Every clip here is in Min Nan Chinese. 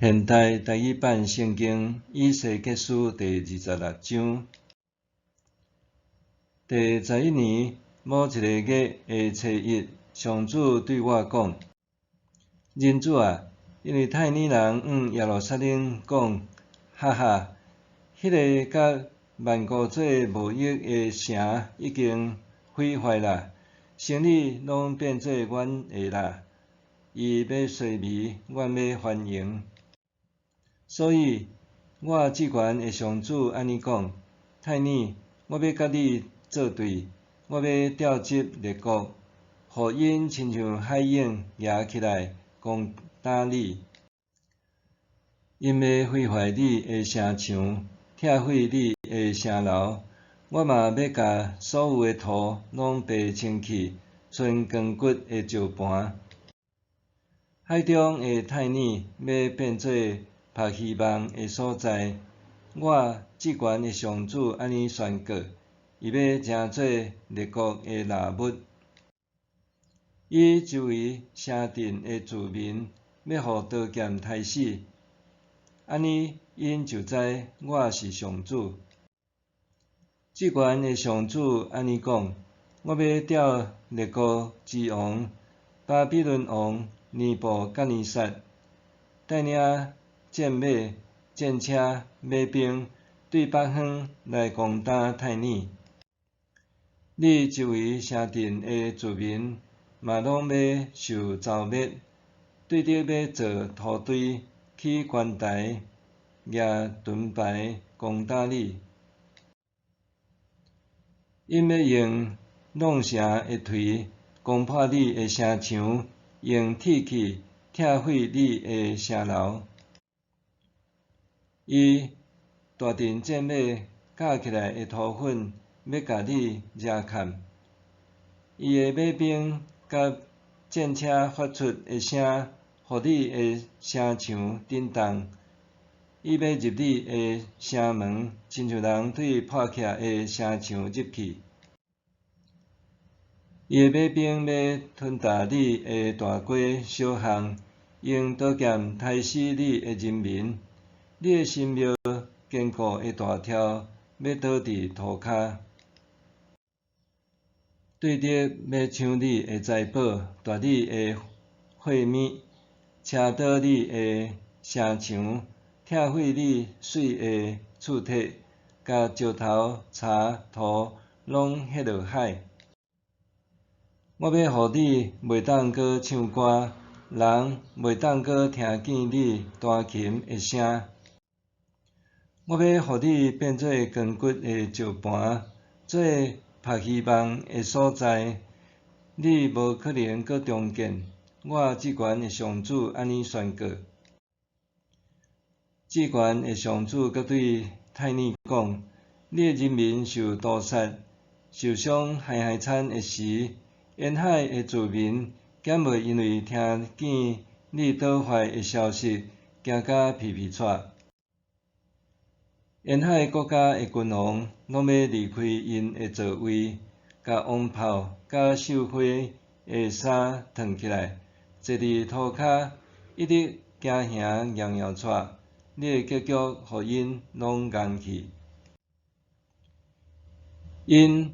現代台語版聖經以西結書第26章，第11年某一個月的初一，上主對我講：人子啊，因為泰爾人向耶路撒冷講：哈哈，彼个佮萬國做貿易的城已經毀壞啦，生理攏變做阮的啦，伊欲衰微，阮欲繁榮。所以，我至懸的上主按呢講：泰爾，我欲佮你作對，我欲調集列國，予𪜶親像海湧夯起來攻打你。𪜶欲毀壞你的城牆，拆毀你的城樓。我嘛欲共所有的塗攏白清去，賰光骨的石盤。海中的泰爾欲變做曝魚網的所在，我至懸的上主按呢宣告：伊欲成做列國的獵物。伊周圍城鎮的住民，欲予刀劍刣死，按呢𪜶就知我是上主。至懸的上主按呢講：我欲調列國之王巴比倫王尼布甲尼撒，帶領戰馬、戰車、馬兵，對北方來攻打泰爾。你周圍城鎮的住民嘛攏欲受蹂躪，對敵欲做土堆，起關台，舉盾牌攻打你。𪜶欲用挵城的槌攻破你的城牆，用鐵器拆毀你的城樓。伊大陣戰馬駕起來的塗粉，欲共你掠崁。伊的馬兵佮戰車發出的聲，予你的城牆震動。伊欲入你的城門，親像人對破拆的城牆入去。伊的馬兵欲吞噬你的大街小巷，用刀劍刣死你的人民。你的神廟堅固的大柱欲倒佇塗跤。對敵欲搶你的財寶，奪你的貨物，車倒你的城牆，拆毀你媠的厝體，共石頭、柴、塗攏彼落海。我欲予你袂當閣唱歌，人袂當閣聽見你彈琴的聲。我欲予你變做光骨的石盤，做曝魚網的所在，你無可能閣重建。我至懸的上主按呢宣告。至懸的上主閣對泰爾講：你的人民受屠殺、受傷害害慘的時，沿海的住民敢袂因為聽見你倒壞的消息，驚甲皮皮掣？沿海國家的君王攏欲離開𪜶的座位，共王袍佮繡花的衫脫起來，坐佇塗跤，一直驚嚇搖搖掣。你的結局予𪜶攏仝去。𪜶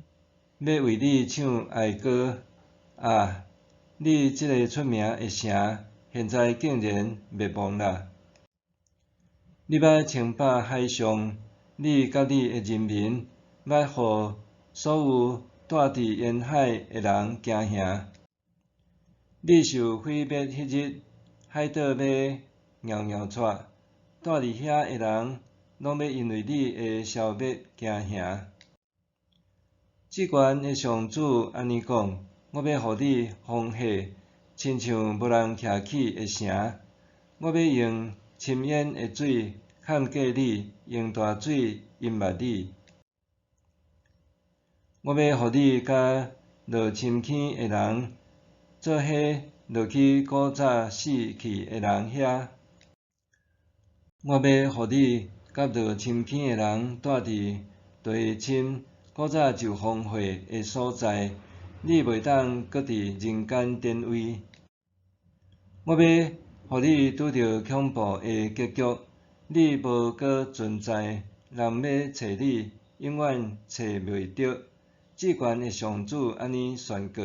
欲為你唱哀歌，啊！你這个出名的城，現在竟然滅亡啦！你欲稱霸海上，你佮你的人民，欲予所有蹛佇沿海的人驚嚇。你受毀滅彼日，海島欲搖搖掣，蹛佇遐的人攏欲因為你的消滅驚嚇。至懸的上主按呢講：我欲予你荒廢，親像無人徛起的城。我欲用深淵的水崁過你，用大水淹沒你。我欲予你佮落深坑的人做伙落去古早死去的人遐。我欲予你佮落深坑的人蹛佇地深、古早就荒廢的所在，你袂當閣佇人間典位。我欲予你拄著恐怖的結局，你無閣存在，人欲揣你，永遠揣袂著。至懸的上主按呢宣告。